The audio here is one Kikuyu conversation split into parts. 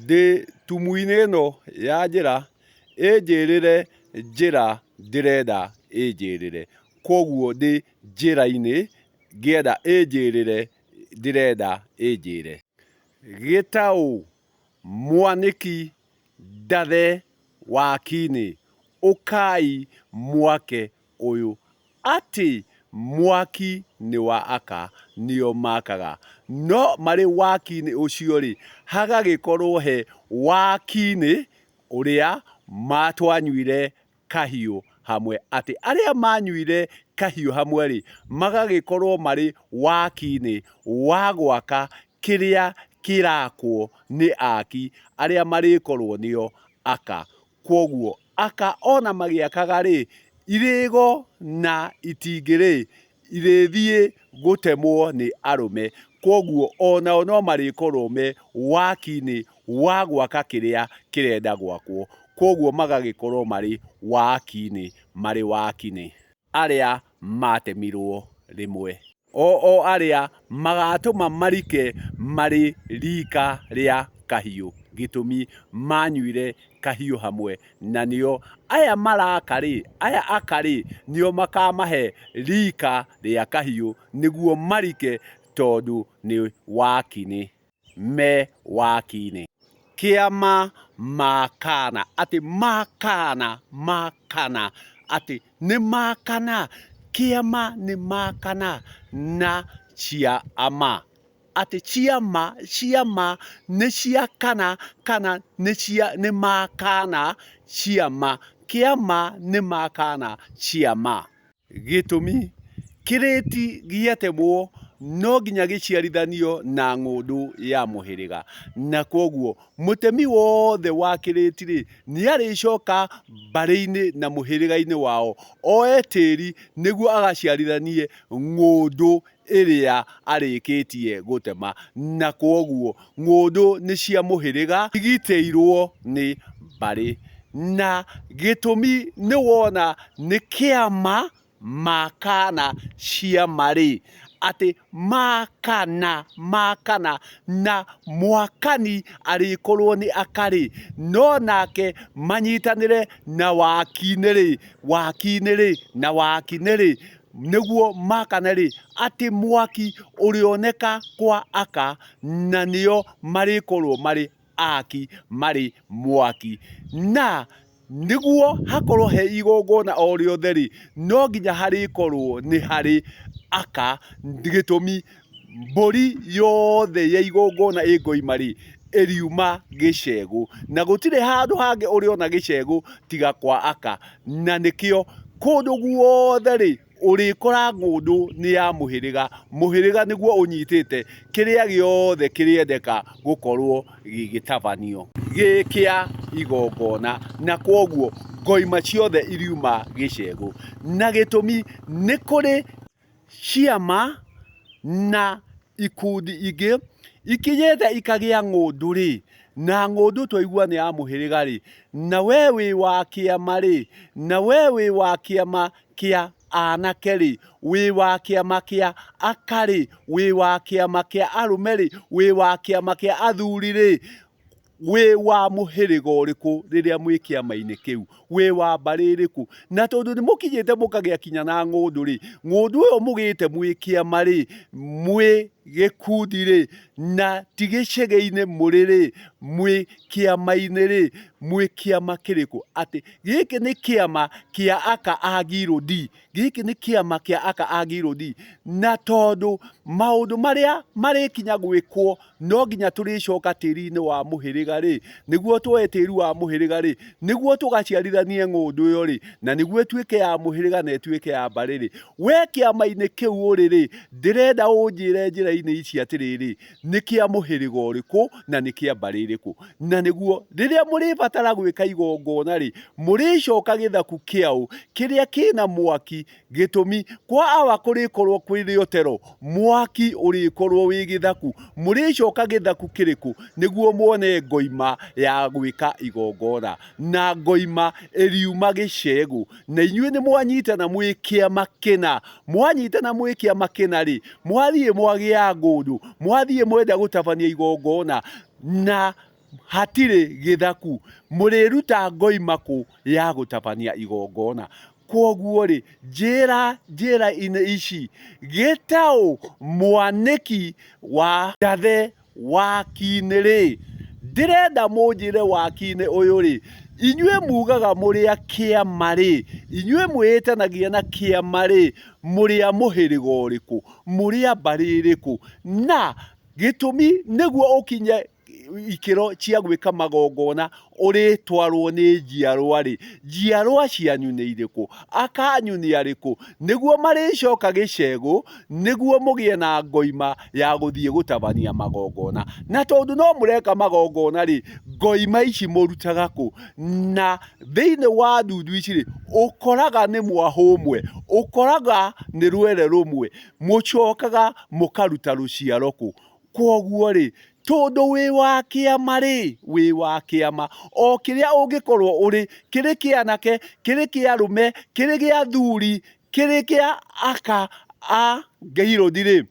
Ndĩ tumu-inĩ ĩno ya njĩra, ĩnjĩrĩre njĩra ndĩrenda ĩnjĩrĩre. Kwoguo ndĩ njĩra-inĩ ngĩenda ĩnjĩrĩre ndĩrenda ĩnjĩre. Gĩtaũ, Mwanĩki, Ndathe, Wakinĩ, ũkai mwake ũyũ atĩ mwaki nĩ wa aka, nĩo makaga. No marĩ waki-inĩ ũcio-rĩ, hagagĩkorwo he waki-inĩ ũrĩa twanyuire kahiũ hamwe. Atĩ arĩa manyuire kahiũ hamwe-rĩ, magagĩkorwo marĩ waki-inĩ wa gwaka kĩrĩa kĩrakwo nĩ aki arĩa marĩkorwo nĩo aka. Kwoguo aka ona magĩakaga-rĩ, irĩgo na itingĩ-rĩ, irĩthiĩ gũtemwo nĩ arũme. Kwoguo onao no marĩkorwo me waki-inĩ wa gwaka kĩrĩa kĩrenda gwakwo. Kwoguo magagĩkorwo marĩ waki-inĩ, marĩ waki-inĩ. Arĩa maatemirwo rĩmwe. O o arĩa magaatũma marike marĩ riika rĩa kahiũ, gĩtũmi maanyuire kahiũ hamwe, na nĩo aya maraka-rĩ, aya aka-rĩ, nĩo makaamahe riika rĩa kahiũ nĩguo marike, tondũ nĩ wakinĩ. Me wakinĩ. Kĩama makana, atĩ makana, makana, atĩ nĩ makana, kĩama nĩ makana na ciama, atĩ ciama, ciama nĩ ciakana kana nĩ cia nĩ makana ciama, kĩama nĩ makana ciama. Gĩtũmi, kĩrĩti gĩatemwo no nginya gĩciarithanio na ng'ũndũ ya mũhĩrĩga, na kwoguo mũtemi wothe wa kĩrĩti-rĩ, nĩarĩcoka mbarĩ-inĩ na mũhĩrĩga-inĩ wao, oe tĩri nĩguo agaciarithanie ng'ũndũ ĩrĩa arĩkĩtie gũtema, na kwoguo ng'ũndũ nĩ cia mũhĩrĩga igitĩirwo nĩ mbarĩ. Na gĩtũmi nĩ wona nĩ kĩama makana ciama-rĩ, atĩ makana makana na mwakani arĩkorwo nĩ aka-rĩ, no nake manyitanĩre na waki-inĩ-rĩ, waki-inĩ-rĩ, na waki-inĩ-rĩ, nĩguo makane-rĩ, atĩ mwaki ũrĩoneka kwa aka na nĩo marĩkorwo marĩ aki marĩ mwaki. Na nĩguo hakorwo he igongona o rĩothe-rĩ, no nginya harĩkorwo nĩ harĩ aka, gĩtũmi mbũri yothe ya igongona ĩngoima-rĩ, ĩriuma gĩcegũ. Na gũtirĩ handũ hangĩ ũrĩona gĩcegũ tiga kwa aka. Na nĩkĩo kũndũ guothe-rĩ, Ũrĩkora ng'ũndũ nĩ ya mũhĩrĩga, mũhĩrĩga nĩguo ũnyitĩte kĩrĩa gĩothe kĩrĩendeka gũkorwo gĩgĩtabanio gĩ kĩa igongona, na kwoguo ngoima ciothe iriuma gĩcegũ. Na gĩtũmi nĩ kũrĩ ciama na ikundi ingĩ ikinyĩte ikagĩa ng'ũndũ-rĩ, na ng'ũndũ twaigua nĩ ya mũhĩrĩga-rĩ, na we wĩ wa kĩama-rĩ, na we wĩ wa kĩama kĩa anake-rĩ, wĩ wa kĩama kĩa aka-rĩ, wĩ wa kĩama kĩa arũme-rĩ, wĩ wa kĩama kĩa athuri-rĩ, wĩ wa mũhĩrĩga ũrĩkũ rĩrĩa mwĩ kĩama-inĩ kĩu, wĩ wa mbarĩ ĩrĩkũ? Na tondũ nĩ mũkinyĩte mũkagĩa kinya na ng'ũndũ rĩ, ng'ũndũ ĩyo mũgĩte mwĩ kĩama rĩ, mwĩ gĩkundi rĩ, na ti gĩcegĩ-inĩ mũrĩ rĩ, mwĩ kĩama-inĩ rĩ, mwĩ kĩama kĩrĩkũ? Atĩ gĩkĩ nĩ kĩama kĩa aka a Ngirũndi, gĩkĩ nĩ kĩama kĩa aka a Ngirũndi. Na tondũ maũndũ marĩa marĩkinya gwĩkwo no nginya tũrĩcoka tĩri-inĩ wa mũhĩrĩga-rĩ, nĩguo tuoe tĩri wa mũhĩrĩga-rĩ, nĩguo tũgaciarithanie ng'ũndũ ĩyo-rĩ, na nĩguo ĩtuĩke ya mũhĩrĩga na ĩtuĩke ya mbarĩ-rĩ, we kĩama-inĩ kĩu ũrĩ-rĩ, ndĩrenda ũnjĩre njĩra-inĩ ici atĩrĩrĩ, nĩ kĩa mũhĩrĩga ũrĩkũ na nĩ kĩa mbarĩ ĩrĩkũ? Na nĩguo rĩrĩa mũrĩbatara gwĩka igongona-rĩ, mũrĩcoka gĩthaku kĩaũ kĩrĩa kĩna mwaki Gĩtũmi, kwa awa kũrĩkorwo kwĩ rĩotero, mwaki ũrĩkorwo wĩ gĩthaku. Mũrĩcoka gĩthaku kĩrĩkũ nĩguo muone ngoima ya gwĩka igongona? Na ngoima ĩriuma gĩcegũ. Na inyuĩ nĩ mwanyitana mwĩ kĩama kĩna. Mwanyitana mwĩ kĩama kĩna-rĩ, mwathiĩ mwagĩa ngũndũ, mwathiĩ mwenda gũtabania igongona, na. Hatirĩ gĩthaku, mũrĩruta ngoima kũ ya gũtabania igongona? Kwoguo-rĩ, njĩra njĩra-inĩ ici, gĩtaũ mwanĩki wa ndathe waki-inĩ-rĩ, ndĩrenda mũnjĩre waki-inĩ ũyũ-rĩ, inyuĩ mugaga mũrĩ a kĩama-rĩ, inyuĩ mwĩĩtanagia na kĩama-rĩ, mũrĩ a mũhĩrĩga ũrĩkũ? Mũrĩ a mbarĩ ĩrĩkũ? Na gĩtũmi nĩguo ũkinye ikĩro cia gwĩka magongona ũrĩtwarwo nĩ njiarwa-rĩ, njiarwa cianyu nĩ irĩkũ? Aka anyu nĩ arĩkũ? Nĩguo marĩcoka gĩcegũ, nĩguo mũgĩe na ngoima ya gũthiĩ gũtabania magongona. Na tondũ no mũreka magongona-rĩ, ngoima ici mũrutaga kũ? Na thĩinĩ wa ndundu ici-rĩ, ũkoraga nĩ mwahũ ũmwe, ũkoraga nĩ rwere rũmwe, mũcokaga mũkaruta rũciaro kũ? Kwoguo-rĩ, tondũ wĩ wa kĩama-rĩ, wĩ wa kĩama, o kĩrĩa ũngĩkorwo ũrĩ, kĩrĩ kĩa anake, kĩrĩ kĩa arũme, kĩrĩ gĩa athuri, kĩrĩ kĩa aka a Ngeirũthi-rĩ,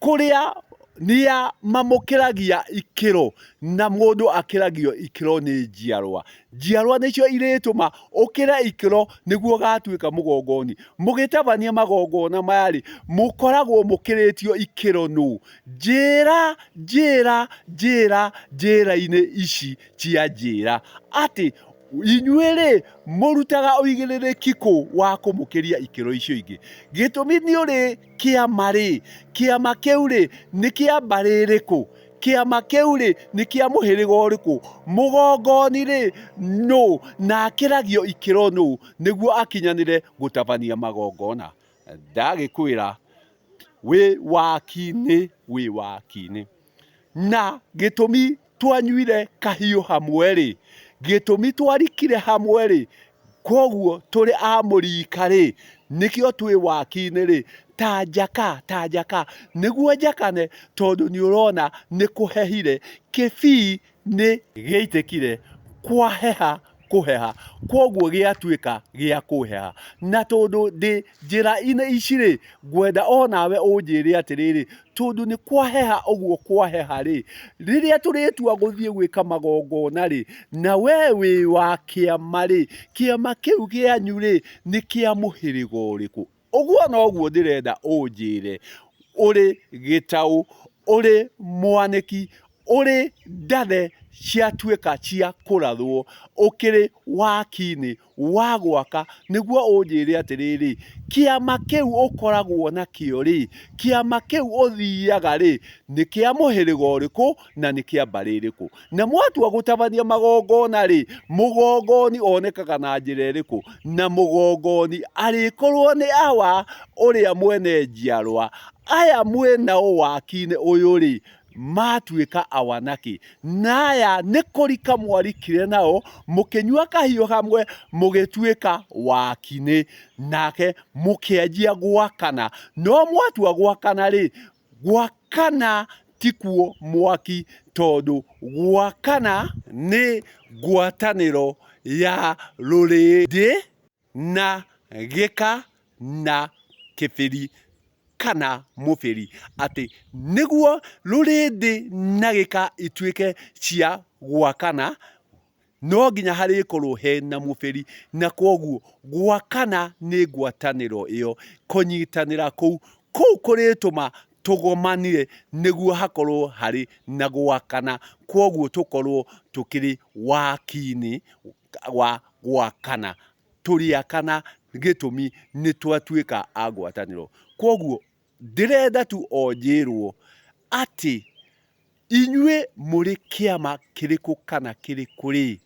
kũrĩa nĩa mamũkĩragia ikĩro, na mũndũ akĩragio ikĩro nĩ njiarwa. Njiarwa nĩcio irĩtũma ũkĩre ikĩro nĩguo ũgatuĩka mũgongoni. Mũgĩtabania magongona maya-rĩ, mũkoragwo mũkĩrĩtio ikĩro nũ? Njĩra, njĩra, njĩra, njĩra-inĩ ici cia njĩra atĩ inyuĩ-rĩ, mũrutaga ũigĩrĩrĩki kũ wa kũmũkĩria ikĩro icio ingĩ? Gĩtũmi nĩ ũrĩ kĩama-rĩ, kĩama kĩu-rĩ, nĩ kĩa mbarĩ ĩrĩkũ? Kĩama kĩu-rĩ, nĩ kĩa mũhĩrĩga ũrĩkũ? Mũgongoni-rĩ, nũ, na akĩragio ikĩro nũ, nĩguo akinyanĩre gũtabania magongona? Ndagĩkwĩra, wĩ waki-inĩ, wĩ waki-inĩ. Na gĩtũmi twanyuire kahiũ hamwe-rĩ, gĩtũmi twarikire hamwe-rĩ, Kwoguo tũrĩ a mũrika-rĩ, nĩkĩo twĩ waki-inĩ-rĩ, ta njaka, ta njaka, nĩguo njakane tondũ nĩ ũrona nĩ kũhehire, kĩbii nĩ gĩaitĩkire, kwaheha kũheha, kwoguo gĩatuĩka gĩa kũheha. Na tondũ ndĩ njĩra-inĩ ici-rĩ, ngwenda o nawe ũnjĩre atĩrĩrĩ, tondũ nĩ kwaheha ũguo kwaheha-rĩ, rĩrĩa tũrĩtua gũthiĩ gwĩka magongona-rĩ, na we wĩ wa kĩama-rĩ, kĩama kĩu kĩanyu-rĩ, nĩ kĩa mũhĩrĩga ũrĩkũ? Ũguo noguo ndĩrenda ũnjĩre, ũrĩ gĩtaũ, ũrĩ mwanĩki, ũrĩ ndathe ciatuĩka cia kũrathwo, ũkĩrĩ waki-inĩ wa gwaka, nĩguo ũnjĩre atĩrĩrĩ, kĩama kĩu ũkoragwo nakĩo-rĩ, kĩama kĩu ũthiaga-rĩ, nĩ kĩa mũhĩrĩga ũrĩkũ na nĩ kĩa mbarĩ ĩrĩkũ? Na mwatua gũtabania magongona-rĩ, mũgongoni onekaga na njĩra ĩrĩkũ? Na mũgongoni arĩkorwo nĩ awa ũrĩa mwene njiarwa, aya mwĩ nao waki-inĩ ũyũ-rĩ, matuĩka awa nakĩ? Na aya nĩ kũrika mwarikire nao, mũkĩnyua kahiũ hamwe, mũgĩtuĩka wakinĩ, nake mũkĩanjia gwakana. No mwatua gwakana-rĩ, gwakana tikuo mwaki, tondũ gwakana nĩ ngwatanĩro ya rũrĩndĩ na gĩka na kĩbĩri kana mũbĩri, atĩ nĩguo rũrĩndĩ na gĩka ituĩke cia gwakana, no nginya harĩkorwo hena mũbĩri, na kwoguo gwakana nĩ ngwatanĩro ĩyo, kũnyitanĩra kũu, kũu kũrĩtũma tũgomanire nĩguo hakorwo harĩ na gwakana, kwoguo tũkorwo tũkĩrĩ waki-inĩ wa gwakana. Tũrĩ akana gĩtũmi nĩ twatuĩka a ngwatanĩro. Kwoguo ndĩrenda tu o njĩrwo atĩ inyuĩ mũrĩ kĩama kĩrĩkũ kana kĩrĩkũ rĩ,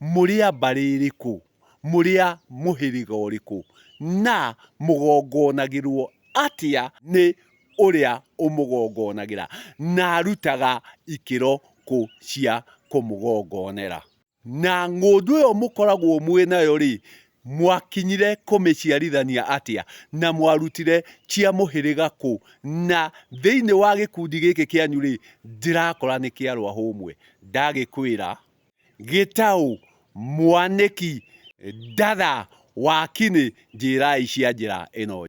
mũrĩ a mbarĩ ĩrĩkũ, mũrĩ a mũhĩrĩga ũrĩkũ, na mũgongonagĩrwo atĩa nĩ ũrĩa ũmũgongonagĩra, na arutaga ikĩro kũ cia kũmũgongonera. Na ng'ũndũ ĩyo mũkoragwo mwĩ nayo-rĩ, mwakinyire kũmĩciarithania atĩa, na mwarutire cia mũhĩrĩga kũ? Na thĩinĩ wa gĩkundi gĩkĩ kĩanyu-rĩ, ndĩrakora nĩ kĩa rwahũmwe. Ndagĩkwĩra, Gĩtaũ, Mwanĩki, Ndatha, Wakinĩ, njĩrai cia njĩra ĩno.